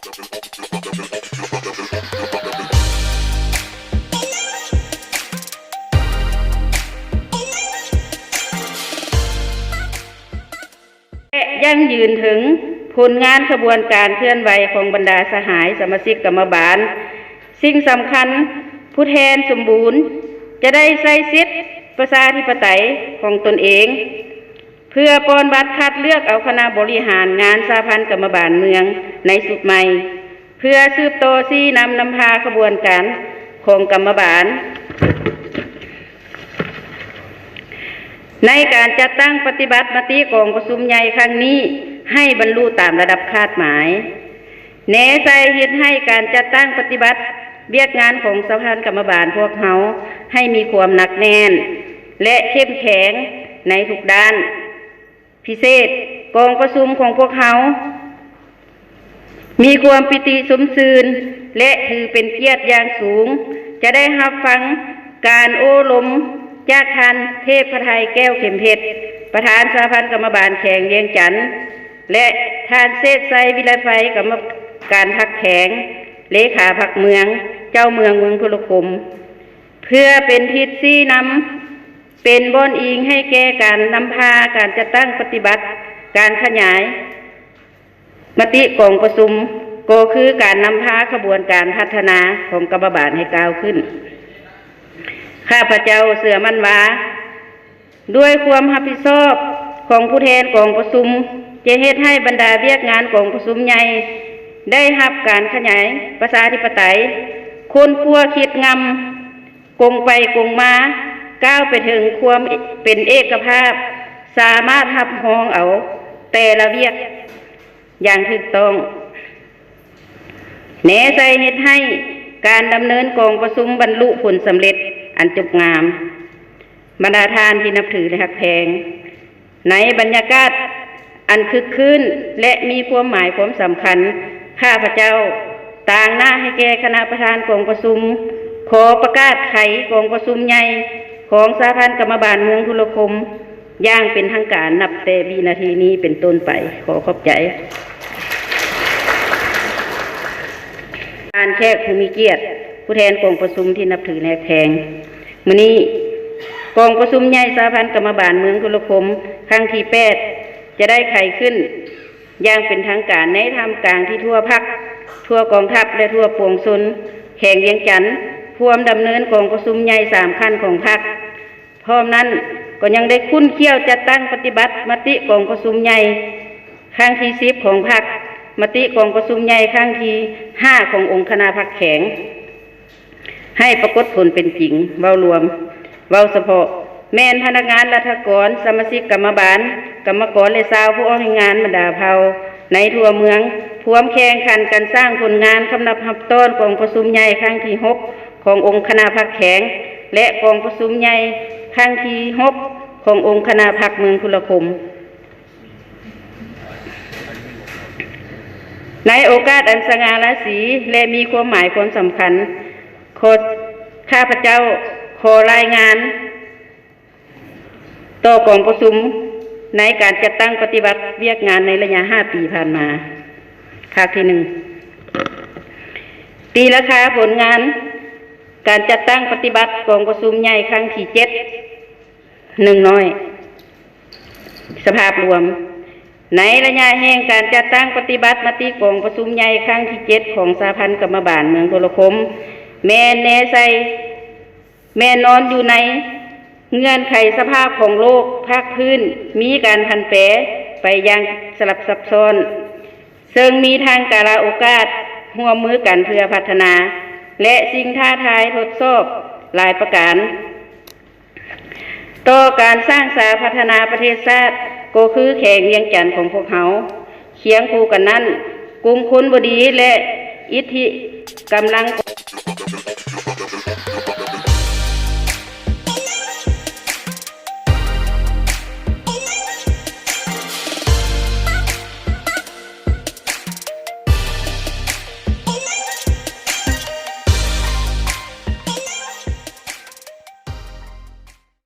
ແລະ ຢັ້ງຢືນເຖິງຜົນງານຂະບວນການເຄື່ອນໄຫວຂອງບັນດາສະຫາຍສະມາຊິກກຳມະບານ. ສິ່ງສຳຄັນ, ຜູ້ແທນສົມບູນຈະໄດ້ໃຊ້ສິດປະຊາທິປະໄຕຂອງຕົນເອງ ເພື່ອປ່ອນບັດຄັດເລືອກເອົາຄະນະບໍລິຫານງານສະຫະພັນກຳມະບານເມືອງໃນຊຸດໃໝ່ ເພື່ອສືບຕໍ່ຊີ້ນຳນຳພາຂະບວນການຂອງກຳມະບານ ໃນການຈັດຕັ້ງປະຕິບັດມະຕິກອງປະຊຸມໃຫຍ່ຄັ້ງນີ້ໃຫ້ບັນລຸຕາມລະດັບຄາດໝາຍ. ແນໃສ່ເຮັດໃຫ້ການຈັດຕັ້ງປະຕິບັດວຽກງານຂອງສະຫະພັນກຳມະບານພວກເຮົາໃຫ້ມີຄວາມໜັກແໜ້ນ ແລະ ເຂັ້ມແຂງໃນທຸກດ້ານ. ພິເສດ, ກອງປະຊຸມຂອງພວກເຮົາມີຄວາມປີຕິຊົມຊື່ນ ແລະ ຖືເປັນກຽດຢ່າງສູງ ຈະໄດ້ຮັບຟັງການໂອ້ລົມຈາກທ່ານ ເທບພະໄທ ແກ້ວເຂັມເພັດ ປະທານສະຫະພັນກຳມະບານແຂວງວຽງຈັນ ແລະ ທ່ານ ເສດໄຊ ວິໄລໄພ ກຳມະການພັກແຂວງ, ເລຂາພັກເມືອງ, ເຈົ້າເມືອງເມືອງທຸລະຄົມ ເພື່ອເປັນທິດຊີ້ນຳ ເປັນບ່ອນອີງໃຫ້ແກ່ການນຳພາການຈັດຕັ້ງປະຕິບັດການຂະຫຍາຍມະຕິກອງປະຊຸມ ກໍຄືການນຳພາຂະບວນການພັດທະນາຂອງກຳມະບານໃຫ້ກ້າວຂຶ້ນ. ຂ້າພະເຈົ້າເຊື່ອໝັ້ນວ່າ ດ້ວຍຄວາມຮັບຜິດຊອບຂອງຜູ້ແທນກອງປະຊຸມ ຈະເຮັດໃຫ້ບັນດາວຽກງານກອງປະຊຸມໃຫຍ່ໄດ້ຮັບການຂະຫຍາຍປະຊາທິປະໄຕ, ຄົ້ນຄວ້າຄິດງຳ ກົງໄປກົງມາ ກ້າວໄປເຖິງຄວາມເປັນເອກະພາບ, ສາມາດຮັບຮອງເອົາແຕ່ລະວຽກຢ່າງຖືກຕ້ອງ, ແນໃສ່ເຮັດໃຫ້ການດຳເນີນກອງປະຊຸມບັນລຸຜົນສຳເລັດອັນຈົບງາມ. ບັນດາທ່ານທີ່ນັບຖື ແລະ ຮັກແພງ, ໃນບັນຍາກາດອັນຄຶກຄື້ນ ແລະ ມີຄວາມໝາຍຄວາມສຳຄັນ, ຂ້າພະເຈົ້າຕາງໜ້າໃຫ້ແກ່ຄະນະປະທານກອງປະຊຸມ ຂໍປະກາດໄຂກອງປະຊຸມໃຫຍ່ຂອງສະຫະພັນກຳມະບານເມືອງທຸລະຄົມ ຢ່າງເປັນທາງການ ນັບແຕ່ວິນາທີນີ້ເປັນຕົ້ນໄປ. ຂໍຂອບໃຈ. ທ່ານແຂກຜູ້ມີກຽດ, ຜູ້ແທນກອງປະຊຸມທີ່ນັບຖື ແລະ ຮັກແພງ, ມື້ນີ້ກອງປະຊຸມໃຫຍ່ສະຫະພັນກຳມະບານເມືອງທຸລະຄົມ ຄັ້ງທີແປດ ຈະໄດ້ໄຂຂຶ້ນຢ່າງເປັນທາງການໃນທ່າມກາງທີ່ທົ່ວພັກ, ທົ່ວກອງທັບ ແລະ ທົ່ວປວງຊົນແຂວງວຽງຈັນ ພວມດຳເນີນກອງປະຊຸມໃຫຍ່ສາມຂັ້ນຂອງພັກ. ພ້ອມນັ້ນກໍຍັງໄດ້ຂຸ້ນຂ້ຽວຈັດຕັ້ງປະຕິບັດມະຕິກອງປະຊຸມໃຫຍ່ຄັ້ງທີສິບຂອງພັກ, ມະຕິກອງປະຊຸມໃຫຍ່ຄັ້ງທີຫ້າຂອງອົງຄະນະພັກແຂວງ ໃຫ້ປາກົດຜົນເປັນຈິງ. ເວົ້າລວມ, ເວົ້າສະເພາະ, ແມ່ນພະນັກງານລັດຖະກອນ, ສະມາຊິກກຳມະບານ, ກຳມະກອນ ແລະ ຊາວຜູ້ອອກແຮງງານບັນດາເຜົ່າໃນທົ່ວເມືອງ ພວມແຂ່ງຂັນກັນສ້າງຜົນງານຄຳນັບຮັບຕ້ອນກອງປະຊຸມໃຫຍ່ຄັ້ງທີຫົກຂອງອົງຄະນະພັກແຂວງ ແລະ ກອງປະຊຸມໃຫຍ່ຄັ້ງທີຫົກຂອງອົງຄະນະພັກເມືອງທຸລະຄົມ. ໃນໂອກາດອັນສະຫງ່າລາສີ ແລະ ມີຄວາມໝາຍຄວາມສຳຄັນ, ຂໍ, ຂ້າພະເຈົ້າຂໍລາຍງານຕໍ່ກອງປະຊຸມໃນການຈັດຕັ້ງປະຕິບັດວຽກງານໃນໄລຍະຫ້າປີຜ່ານມາ. ພາກທີໜຶ່ງ, ຕີລາຄາຜົນງານການຈັດຕັ້ງປະຕິບັດກອງປະຊຸມໃຫຍ່ຄັ້ງທີເຈັດ. ໜຶ່ງນ້ອຍ, ສະພາບລວມ, ໃນໄລຍະແຫ່ງການຈັດຕັ້ງປະຕິບັດມະຕິກອງປະຊຸມໃຫຍ່ຄັ້ງທີເຈັດຂອງສະຫະພັນກຳມະບານເມືອງທຸລະຄົມ ແມ່ນແນໃສ່ ແມ່ນນອນຢູ່ໃນເງື່ອນໄຂສະພາບຂອງໂລກພາກພື້ນ ມີການຜັນແປໄປຢ່າງສະຫຼັບຊັບຊ້ອນ, ເຊິ່ງມີທັງກາລະໂອກາດຮ່ວມມືກັນເພື່ອພັດທະນາ ແລະ ສິ່ງທ້າທາຍທົດສອບຫຼາຍປະການ. ຕໍ່ການສ້າງສາພັດທະນາປະເທດຊາດ ກໍຄືແຂວງວຽງຈັນຂອງພວກເຮົາ. ຄຽງຄູ່ກັນນັ້ນ, ກຸ່ມຄົນບໍ່ດີ ແລະ ອິດທິກຳລັງ